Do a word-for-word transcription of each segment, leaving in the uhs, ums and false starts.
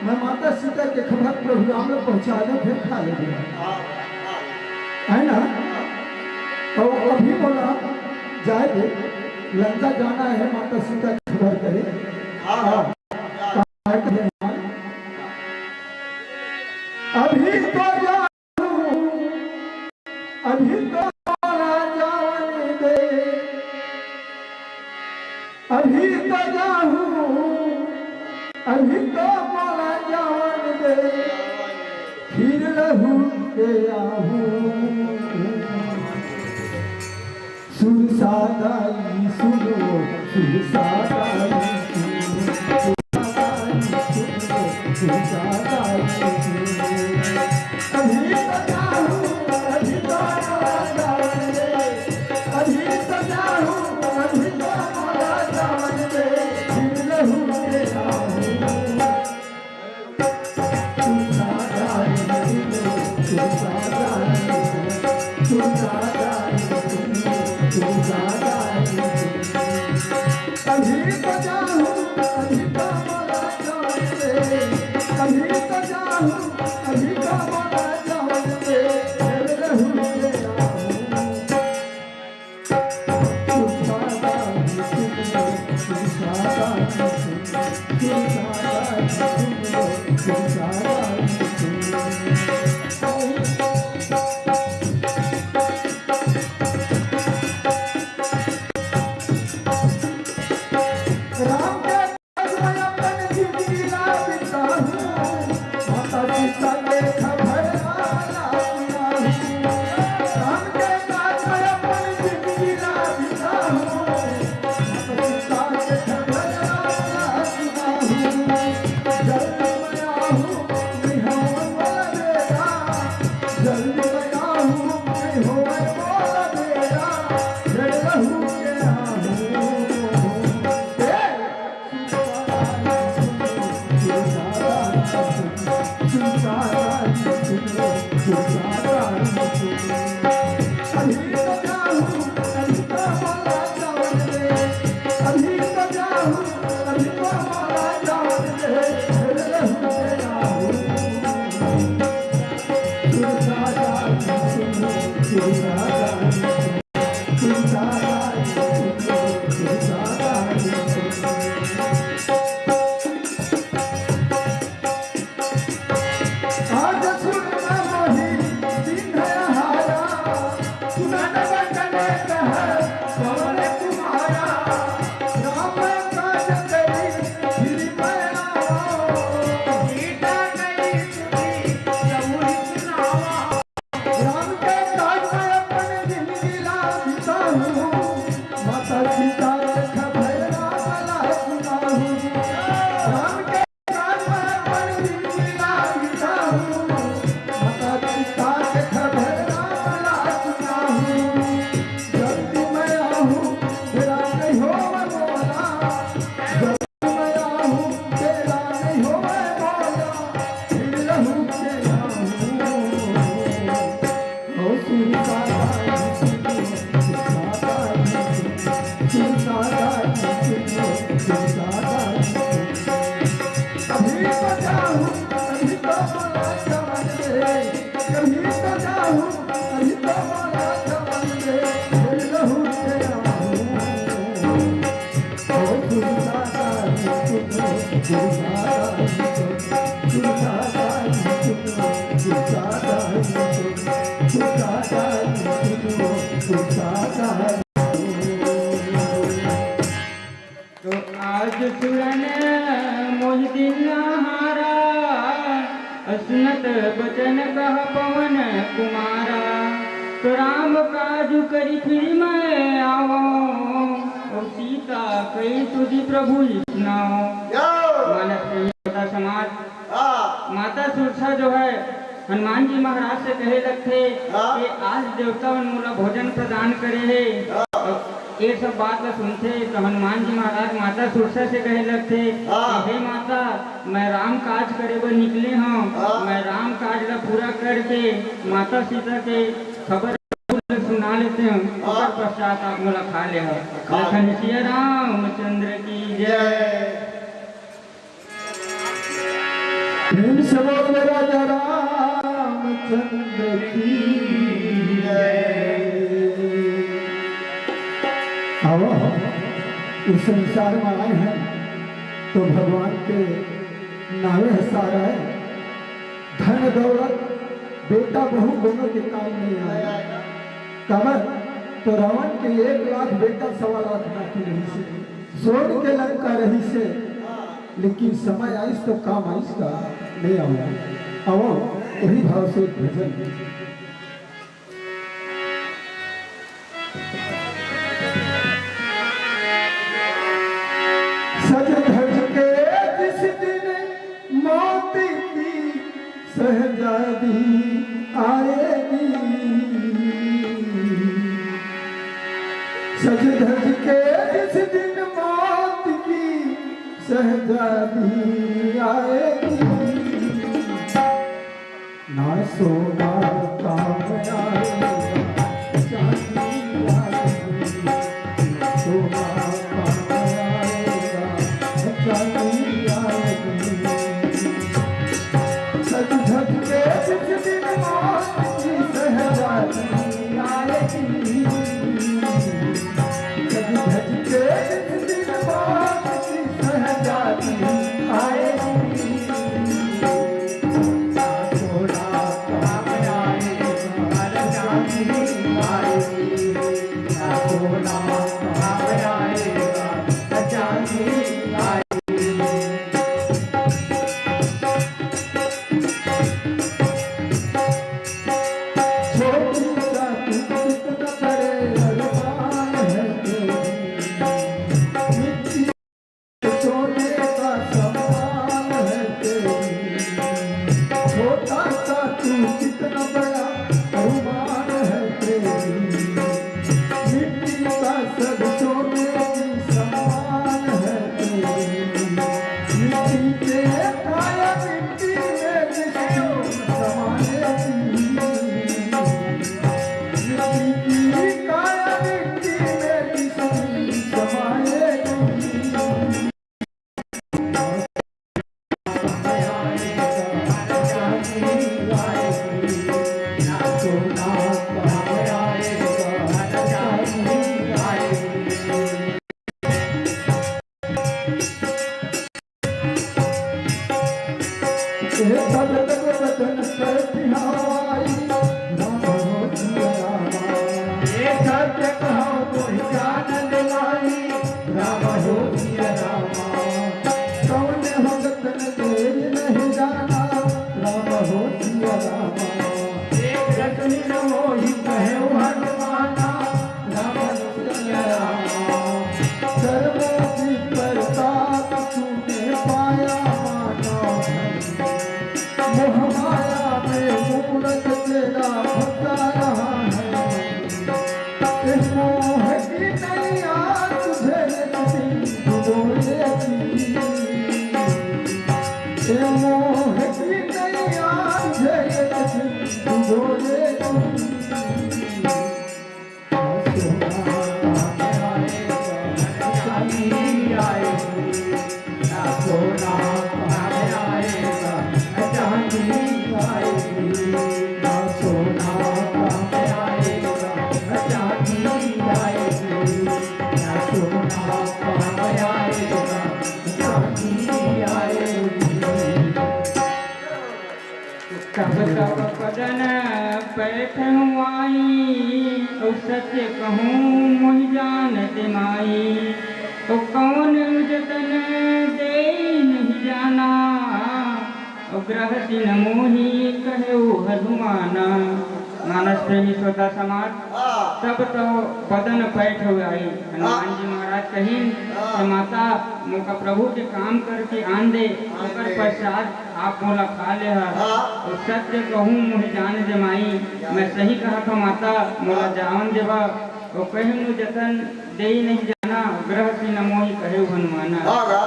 मैं माता सीता के खबर प्रभु राम ला पहुंचा दे, फिर खा ले। है ना? अउ अभी मोला जाए दे, लंका जाना है, माता सीता के खबर करे। हाँ, हाँ। अभी तो जाहूं, अभी तो मोला जावन दे, अभी तो जाहूं, अभी तो मोला जावन दे, फिर लहुट के आहूं। सुरसा दाई सुनो, सुरसा दाई सुनो, सुरसा दाई सुनो, सुरसा दाई सुनो। अभी तो जाहूं, अभी तो मोला जावन दे, अभी तो जाहूं, अभी तो मोला जावन दे, फिर लहुट के आहूं। तो आज सुरन मोहि दिन हारा, सुनत बचन कह पवन कुमारा। तो राम काजु करि फिरि मैं आवौं, और सीता कहि सुधि प्रभु नावौं। मानस प्रेमी श्रोता समाज, हाँ। माता सुरसा जो है, हनुमान जी महाराज से कहे लगथे हाँ। कि आज देवता मन मोला भोजन प्रदान करे हे। हाँ। ये सब बात ला सुनथे तो हनुमान जी महाराज माता सुरसा से कहे लगथे हाँ। कि हे माता, मैं राम काज करे बर निकले हौं, हाँ। मैं राम काज ला पूरा करके माता सीता के खबर सुना लेते हौं, हाँ। ओकर पश्चात आप मोला खा ले हव। हाँ। लखन सिया रामचंद्र की जय। जय। प्रेम से बोल दे राजा रामचंद्र की जय। आवा, इस संसार में आए हैं तो भगवान के नावे ह सारा है। धन दौलत, बेटा बहू कोनो के काम नहीं आए। काबर तो रावण के एक लाख बेटा सवा लाख नाती रहिसे, सोन के लंका रहिसे, लेकिन समय आइस तो काम आइस का? नहीं आवा। आवा, वही भाव से एक भजन। सज धज के जिस दिन मौत की शहजादी आएगी, सज धज के जिस दिन मौत की शहजादी आएगी, ना सोना काम आएगा, चांदी आएगी। ना सोना काम आएगा, चांदी आएगी। सज धज के जिस दिन मौत की शहजादी आएगी, सज धज के जिस दिन मौत की शहजादी आएगी। छोटी सा तू कितना बड़े अरमान है तेरी, मिट्टी सोने का समान है तेरी। छोटा सा तू कितना बड़ा अरमान है तेरी। मिट्टी का सब सोने की समान है तेरी। मिट्टी के काया मिट्टी में जिसकी समाएगी। मिट्टी की काया मिट्टी में जिसकी समाएगी। मोह माया में मूरत तेरा फंसा रहा है। इस मोह की नैया तुझे एक दिन डुबो लेगी। ये मोह की नैया तुझे एक दिन डुबो लेगी। तब तब बदन पैठवाई, अउ सत्य कहूँ मोहि जान दे माई। ओ कौन जतन दे नहीं जाना, ओ ग्रह सिन मोहि कहेउ हनुमाना। मानस प्रेमी श्रोता समाज, हाँ। तब तो बदन पैठ हो आई। हनुमान हाँ। जी महाराज कहिन हाँ। कि माता, मोका प्रभु के काम करके आन दे, आन ओकर दे। पश्चात आप मोला खा ले हा। हाँ। ओ सत्य कहूँ मोहि जान दे माई, जान मैं दे। सही कहत हूँ माता, मोला हाँ। जावन देवा। ओ कहिन जतन देई नहीं जाना, ग्रह सिन मोहि कहेउ हनुमाना। हाँ, हाँ।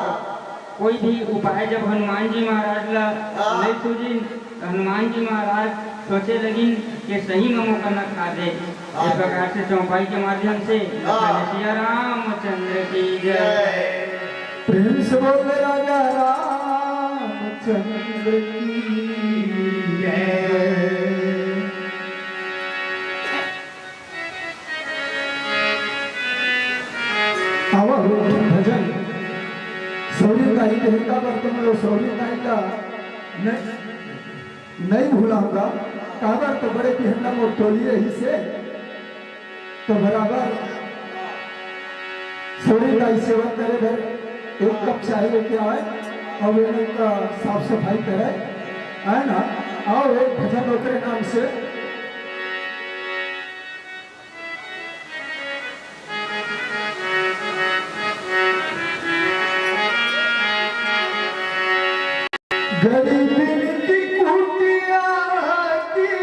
कोई भी उपाय जब हनुमान जी महाराज ला हाँ। नहीं सूझिन, तो हनुमान जी महाराज सोचे लगिन कि सही में मोका न खा दे। हाँ। इस प्रकार से चौपाई के माध्यम से हाँ। सिया रामचंद्र की जय। जय। प्रेम से बोल राजा राम चंद्र की जय। आवा हो भजन सौरी ताई के, काबर तो मैं सौरी ताई ला नहीं, नहीं भुलाहूं गा। काबर तो बड़े बिहन्ना मोर टोली रहिसे, तो बराबर सौरी ताई सेवा करे बर एक कप चाय लेके आए अउ एमन का साफ सफाई करे, है ना? अउ एक भजन ओकरे नाम से। गरीबन की कुटिया की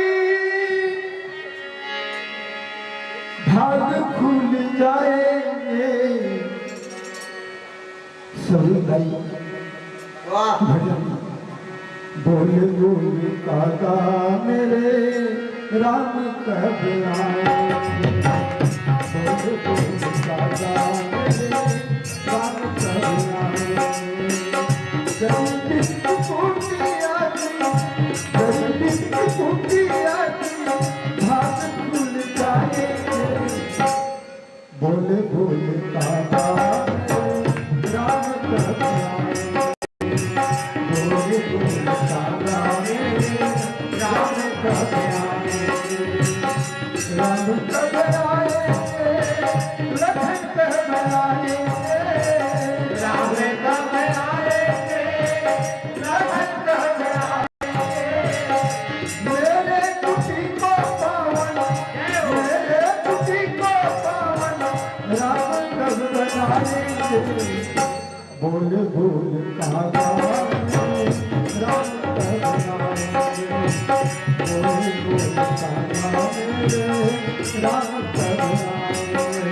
भाग खुल जाएंगे। सभी भाई वाह। भजन। बोल बोल काका मेरे राम कब आएंगे? बोल बोल काका मेरे राम कब आएंगे? गरीबी की कुटिया की, गरीबी की कुटिया की भाग खुल जाएंगे। बोल बोल काका मेरे राम कब आएंगे? बोल बोल काका मेरे राम कब आएंगे? राम कब आएंगे? लखन कब आएंगे? राम कब आएंगे? लखन कब आएंगे? मेरे कुटी को पावन, मेरे कुटी को पावन राम कब बनाएंगे? बोल बोल काका मेरे राम कब आएंगे? बोल बोल काका मेरे राम कब आएंगे?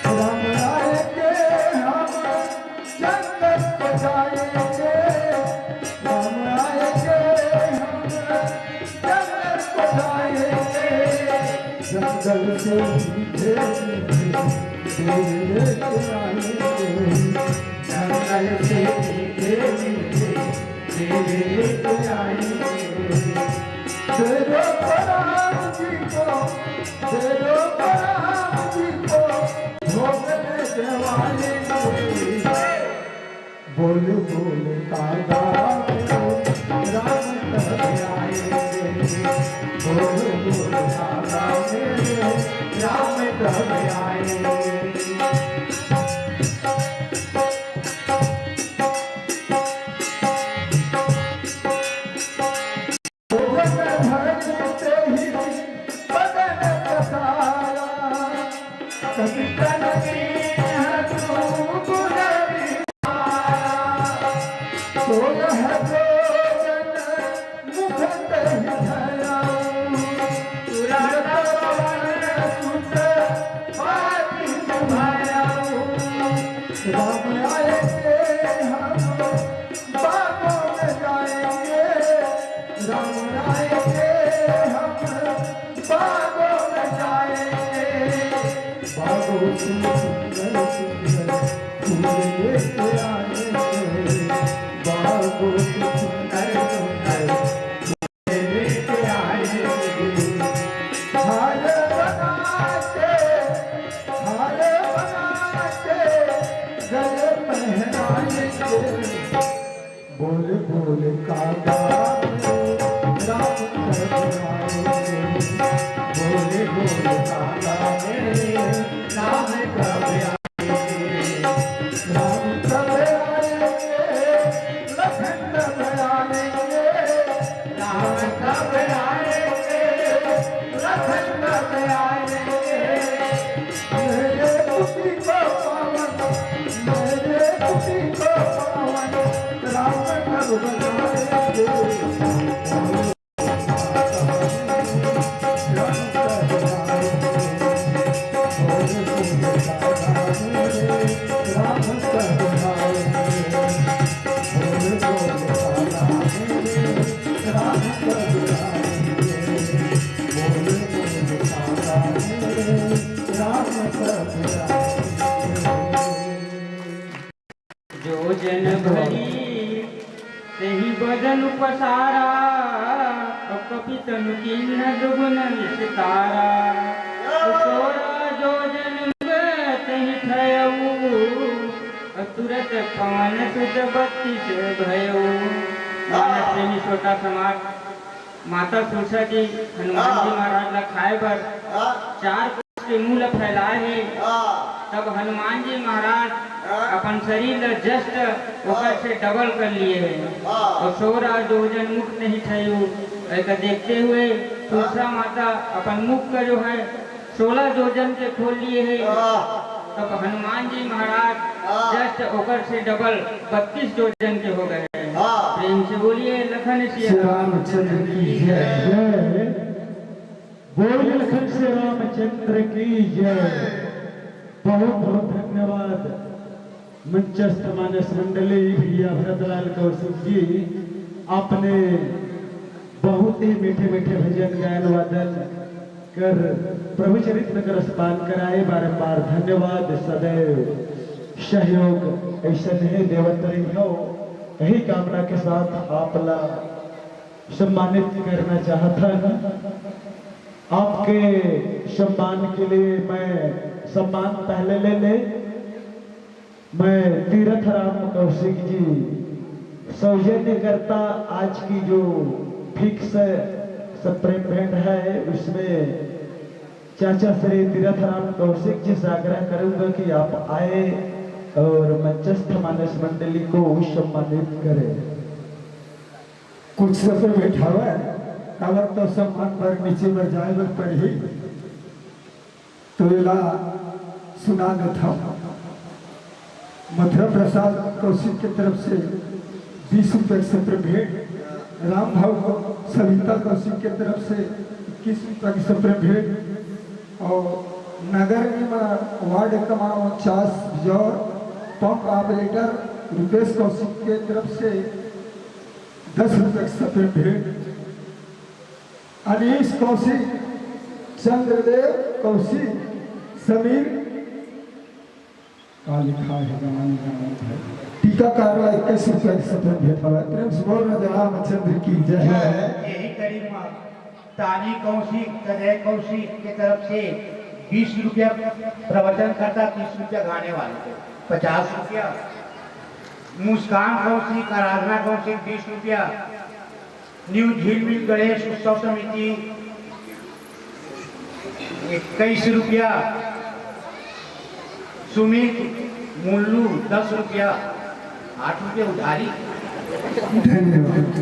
राम आएंगे हम जंगल को जाएंगे, राम आएंगे हम जंगल को जाएंगे। जंगल से मीठे मीठे मेवे लेके आएंगे, जंगल से मीठे मीठे मेवे लेके आएंगे। तेरे प्रणाम जी को, तेरे प्रणाम जी को भोग देने वाले। बोल बोल काका मेरे राम कब आएंगे? बोल बोल काका मेरे राम कब आएंगे? भजन भजते ही बदन पसारा, कभी तन में है तू गुलाबी। सोलह जोजन मुख तहि धराऊं, तुरत पवन सुत बाति निभाऊं। राम आएंगे हम बागों में जाएंगे, राम आएंगे हम बागों में जाएंगे। बागों से सुंदर सुंदर फूल लेके आएंगे, बागों से सुंदर सुंदर फूल लेके आएंगे। हार बना के, हार बना के गले पहनाएंगे। बोल बोल काका मेरे राम कब आएंगे? बोल बोल काका मेरे राम कब आएंगे? राम कब आएंगे? लखन कब आएंगे? राम कब आएंगे? लखन कब आएंगे? मेरे कुटी को पावन, मेरे कुटी को पावन राम कब बनाएंगे? भोजन भरी तेहि भजन उपसारा, अउ कपि तनु कीन्ह दुगुन विस्तारा। सोरा जोजन तेहि ठयऊ, अउ तुरत पवन सुत बत्तीस भयऊ। मानस प्रेमी श्रोता समाज, माता सुरसा जी हनुमान जी हाँ। महाराज ला खाए बर हाँ। चार कोस के मुंह ला फैलाए हे। हाँ। तब हनुमान जी महाराज हाँ। अपन शरीर ला just ओकर हाँ। से डबल कर लिए हे। हाँ। और सोरा जोजन मुख नहीं ठयू, एकर देखते हुए सुरसा हाँ। माता अपन मुख का जो है सोलह जोजन के खोल लिए हे। हाँ। तब हनुमान जी महाराज हाँ। Just ओकर से डबल बत्तीस जोजन के हो गए हैं। हाँ। प्रेम से बोलिए लखन श्री श्री रामचंद्र की जय। जय। बोल लखन श्री रामचंद्र की जय। बहुत बहुत धन्यवाद मंचस्थ मानस मंडली भैया भरतलाल कौशिक जी, आपने बहुत ही मीठे मीठे भजन गायन वादन कर प्रभु चरित्र कर रसपान कराए। बारंबार धन्यवाद, सदैव सहयोग ऐसन ही देवत रही हो। यही कामना के साथ आप ला सम्मानित करना चाहत हन। आपके सम्मान के लिए मैं सम्मान पहले ले ले। मैं तीरथ राम कौशिक जी सौजन्यकर्ता आज की जो फिक्स सप्रेम भेंट है, उसमें चाचा श्री तीरथ राम कौशिक जी से आग्रह करूंगा कि आप आए और मंचस्थ मानस मंडली को सम्मानित करें। कुछ सप्रेम भेंट हवय, काबर तो सम्मान बर नीचे बर जाए बर पड़ही। तो एला सुना देथव। मथुरा प्रसाद कौशिक के तरफ से बीस रुपये के सप्रेम भेंट, राम भाव को सविता कौशिक के तरफ से इक्कीस रुपये के सप्रेम भेंट, और नगर निगम वार्ड क्रमांक उनचास बिजौर पंप ऑपरेटर रुपेश कौशिक के तरफ से दस रुपये के सप्रेम भेंट, अनीश कौशिक, चंद्रदेव कौशिक, समीर का लिखा है, जवानी जवानी है। टीकाकार ला इक्कीस रुपया के सफेद भेंट हवय। प्रेम से बोल राजा रामचंद्र की जय। यही करीब में तानी कौशिक, कदय कौशिक के तरफ से बीस रुपया प्रवचन करता, तीस रुपया गाने वाले को, पचास रुपया मुस्कान कौशिक, आराधना कौशिक बीस रुपया, न्यू झिलमिल गणेश उत्सव समिति इक्कीस रुपया, सुमित मुल्लू दस रुपया, आठ रुपया उधारी। धन्यवाद।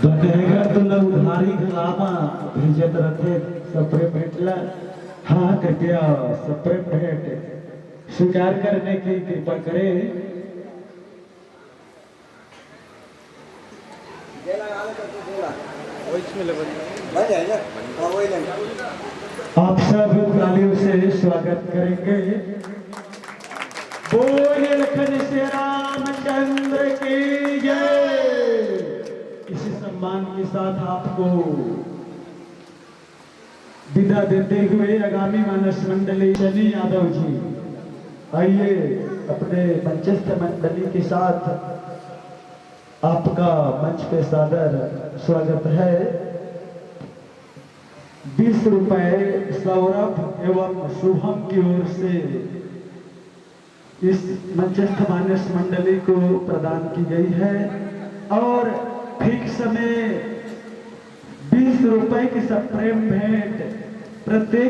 बटेगा तो ला उधारी घला मा भेजत रथे सप्रेम भेंट ला। हाँ कृपया सप्रेम भेंट स्वीकार करने की कृपा करें। आप सब तालियों से स्वागत करेंगे। बोलिए लखन श्री रामचंद्र की जय। इसी सम्मान के साथ आपको विदा देते हुए आगामी मानस मंडली शनि यादव जी, आइए, अपने मंचस्थ मंडली के साथ आपका मंच पे सादर स्वागत है। बीस रुपए सौरभ एवं शुभम की ओर से इस मंचस्थ मानस मंडली को प्रदान की गई है और ठीक समय बीस रुपए की सप्रेम भेंट प्रत्येक